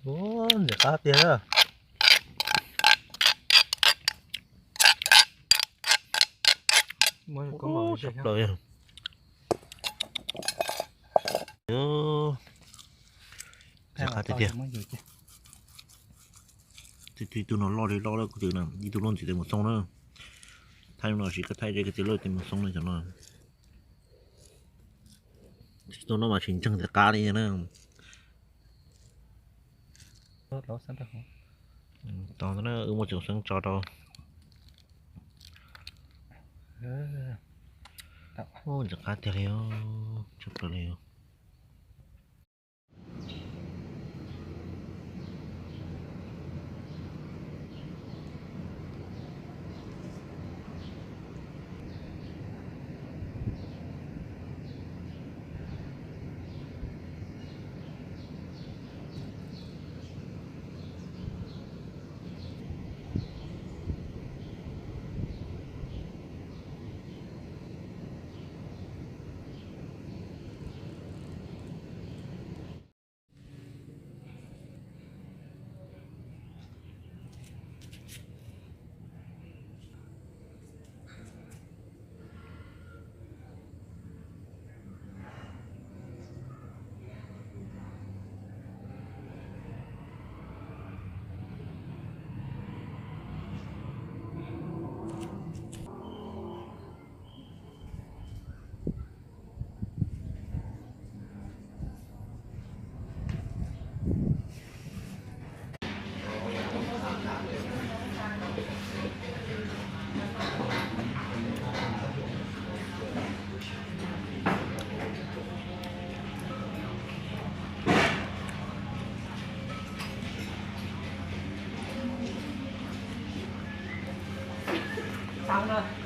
Ntxim qab tiag. Tshaj plaws. Ntxim qab tiag tiag. Ib tug no loj li loj lawm kuv twb, ib tug loj ntxim tes mus xoo na. Thaij no tsis koj thaij ze koj tes loj tes mus xoo na cov no. Tus no mas tsis ntseeg ntxim qab li na. Tau na, wb muab tsoom xeeb tso rau. Ntxim qab tiag li, tshaj plaws li. Tau na.